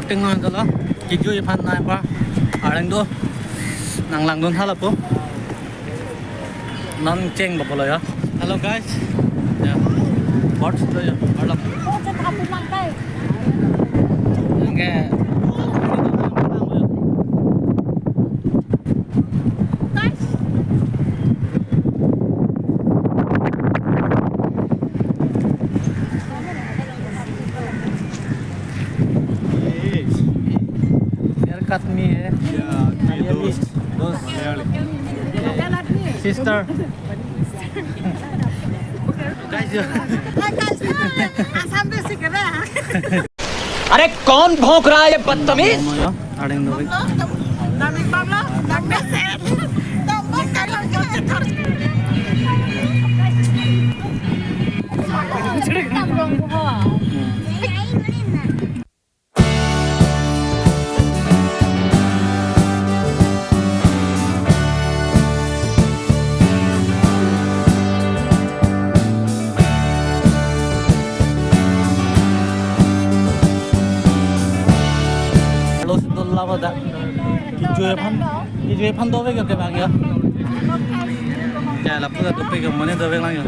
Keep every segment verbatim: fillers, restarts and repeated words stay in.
Ting non kalo, kijui aphan nai pa, areng do, nang langdun hala po. Non cheng ba polo ya. Hello guys. Ya. Birds do ya, arlo. Oh, chat hapin lang kai. Angke. Guys. ये, ये। Hair cut नहीं है। या, ये ये दोस्त। दोस्त। Malayali. Sister. Guys, ये। Assam से सीख रहे हैं। अरे कौन भौंक रहा है ये बदतमीज? Areng do. Lo si dol lava da. Kijui aphan, kijui aphan dovek ke bang ya. Ya, lapu ta dovek ke mane dovek lang ya.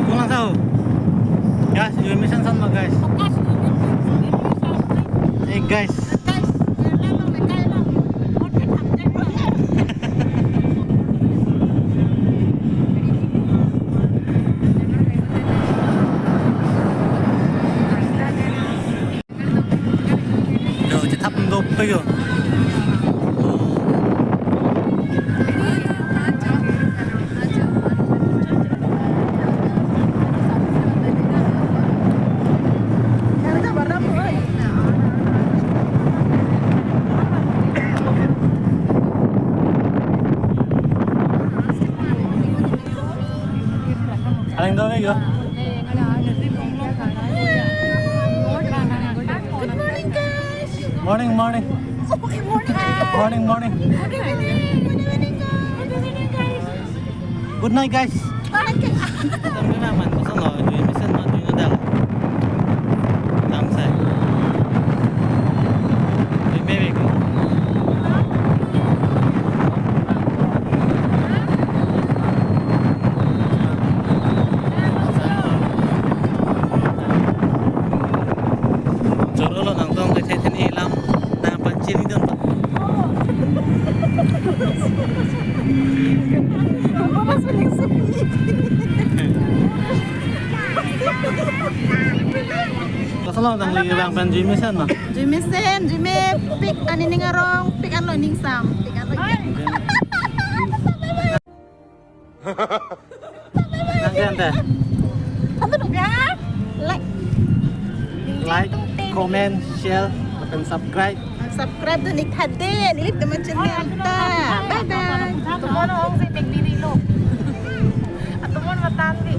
Kulang tahu. Guys, Jui Mesen san ma, guys. Hey guys. Yo, chethap dopik yo. Areng dopik yo. Good morning, guys. Morning, morning. Oh, good morning. Morning, morning. Good evening. Good evening, guys. Good evening, guys. Good night, guys. Good night, guys. Tangke naman, kosonlo, Jui Mesen ma, Jui Nadal. Damsai. Jui Mewek. Choro lo nangtum, kethe theni lam nangpachinidun. Kosonlo nangli abang pen Jui Mesen ma? Jui Mesen, Jui Mepik, ani ning arong, pik anlo ningsam, pik anlo. Nang kante. Apa dong? Ya. Like. Like, comment, share, lapen subscribe. Subscribe to Nick Thade, Nick teman channel ta. Bye bye. Tomorrow hong si pek diri lo. Atomon matan di.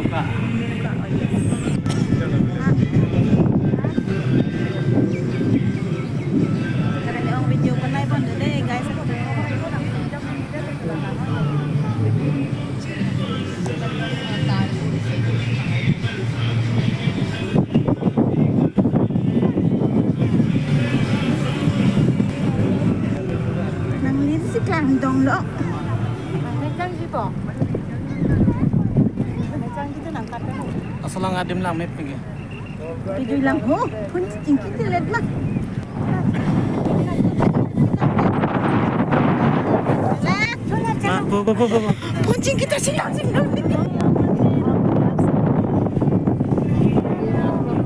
Kami ang video ko na iban dede, guys. Nanglin si kangdong lo. Mejang si po. Mejang si tu nangkat pe. Asalang adim lang mep pegi. Video lang ho. Pun chingki telet ma. Ma, po, po, po, po, po. Pun chingki ta silang silang.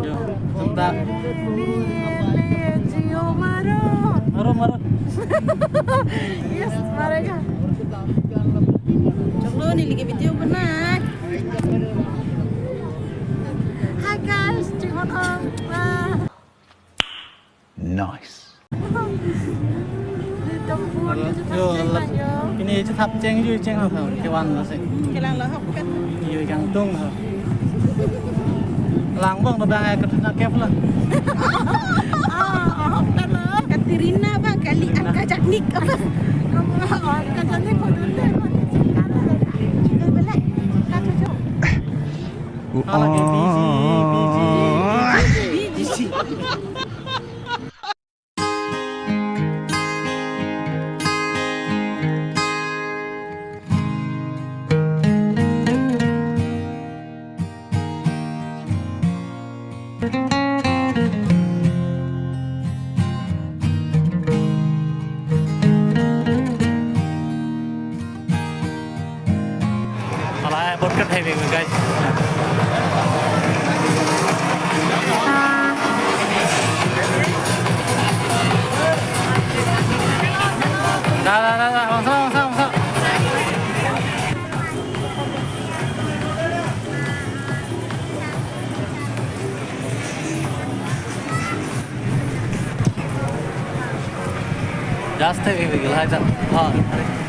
Yo, sebentar. Maro, maro. Yes, maro ya. Choklo, neli ke video ko na. Hi guys, chinghon ong. Wah. Nice. Di tempur, di Yo, tempat lep. Aja. Ini aja thap cheng ju cheng ha, kewan lo si. Kelang lo hok kan. Yo, yang tung ha. Lang bang do bang ai ketna kep lo. Ah, hok kan lo. Katerina bang kali angka jaknik apa? Kamu angka jaknik pun dulu deh, pun dulu. Juga balik. Kata jo. Ala ke biji, biji, biji, biji. Ala, boat kat hai, guys. Da, da, da, da, bangsa, bangsa, bangsa. Just hai, hai, hai, hai, hai.